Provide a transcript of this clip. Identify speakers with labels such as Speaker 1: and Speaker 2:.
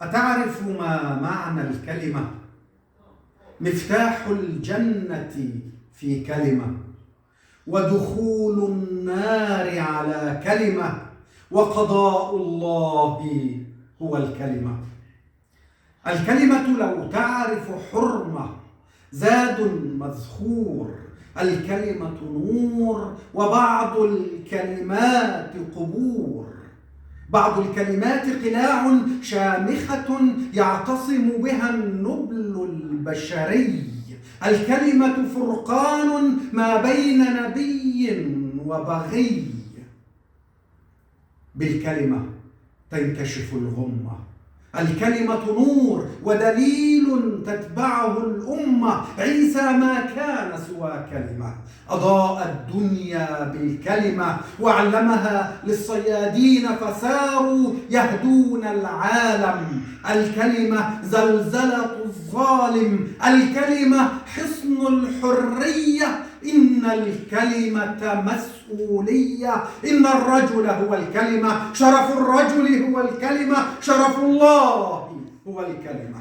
Speaker 1: أتعرف ما معنى الكلمة؟ مفتاح الجنة في كلمة، ودخول النار على كلمة، وقضاء الله هو الكلمة. الكلمة لو تعرف حرمة، زاد مذخور، الكلمة نور، وبعض الكلمات قبور. بعض الكلمات قلاع شامخة يعتصم بها النبل البشري. الكلمة فرقان ما بين نبي وبغي. بالكلمة تنكشف الغمة. الكلمة نور ودليل تتبعه الأمة. عيسى ما كان سوى كلمة، أضاء الدنيا بالكلمة وعلمها للصيادين فساروا يهدون العالم. الكلمة زلزلة الظالم، الكلمة حصن الحرية. إن الكلمة مسؤولية. إن الرجل هو الكلمة، شرف الرجل هو الكلمة، شرف الله هو الكلمة.